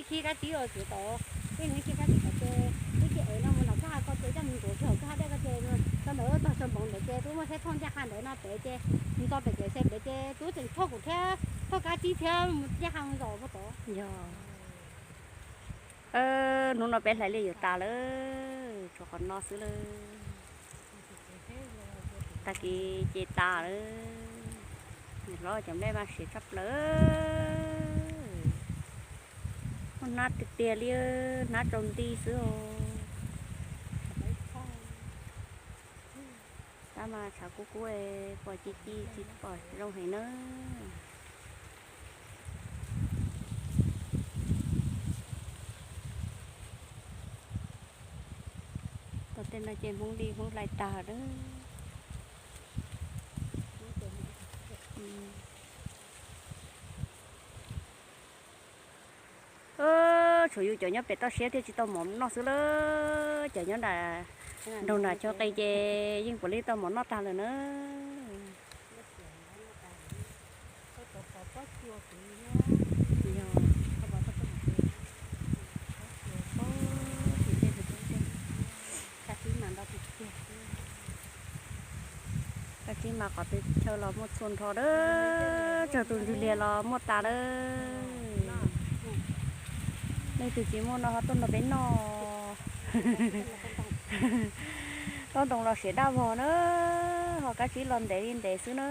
Khi kab tsib os, txiv tod, tej nws khi kab tsib tod ces wb cia ev no mus nram kwj ha ko ces coj mus ntxuav kiag hauv kwj ha dej ko ces tau ntawd tog saw npoov ntawd ces twb muaj seb thooj ncaj qha ntawd no pem ces mus txog pem kev se pem ces twb tseem thauj kuv thiab thauj kab tsib thiab mus ncaj qha mus zom mus tod. Yog, hnub no peb hlais liaj yuav tas lawm, tshuav qhov no xwb lawm. Tag kis ces tas lawm. Niam hlob cov nplej mas siav tshaj plaws. Muaj hnab tiag tiag li, hnab tsaus nti xwb os. Tab mas tshav kub kub, pom ci ci tsis pom zoo heev na. Tom tej no ces Hmoob li Hmoob hlais tag na. Tshuav yus cov nyob pem toj siab thiaj tsis tau mov noj xwb lawm, cov nyob nram nraug nram chaw qis ces yeej puav leej tau mov noj tag lawm na. Kab tsib mas qhov twg chaw los muaj txhua nrho dawb, tsawg tus ntswg liag los muaj tas dawb. Leej twg tsis muaj no ho tuaj nrog peb noj. Tsob ntoo los siav daj vog na, ho kab tsib los ntev li ntev xwb na.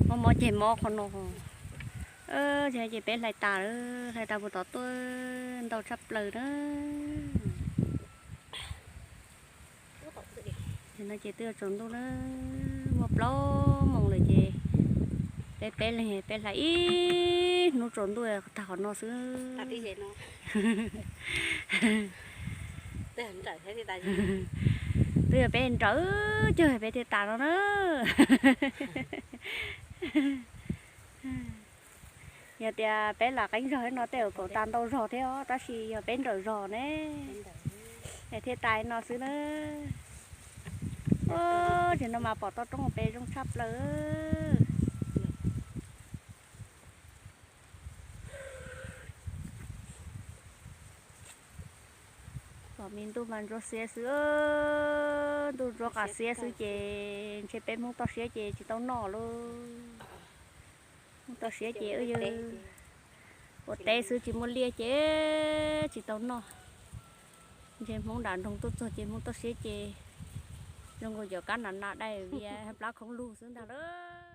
Mob mob ceg mob qhov no. Ces peb hlais tas lawm, hlais tas puag tod tuaj ntau tshaj plaws na. Ces no ces twb yuav tsaus ntuj na, muaj plaub moos lawm ces peb peb leeg peb hlais ib hnub tsaus ntuj tag qhov no xwb. Twb yog peb nrawm cuag peb thiaj tas no na. Yog tias peb lam qeeb zog no tej zaum kaum tas ntau zog thiab os, tab sis yog peb nrawm zog ne, es thiaj tas no xwb na. Ub, tseem no mas pom toj roob pem zoo tshaj plaws. Pom me ntuj mas ntsuab xiab xwb, ntuj ntsuab qas xiab xwb ces ntshe peb Hmoob toj siab ces tsis tau noj lauj. Hmoob toj siab ces wb yog ua teb xwb tsis muaj liaj ces tsis tau noj. Ntshe Hmoob nram nroog tuaj txog ces Hmoob toj siab ces zoo nkaus cov kab nas nas dai vias plab khoov lug xwb ntag lauj.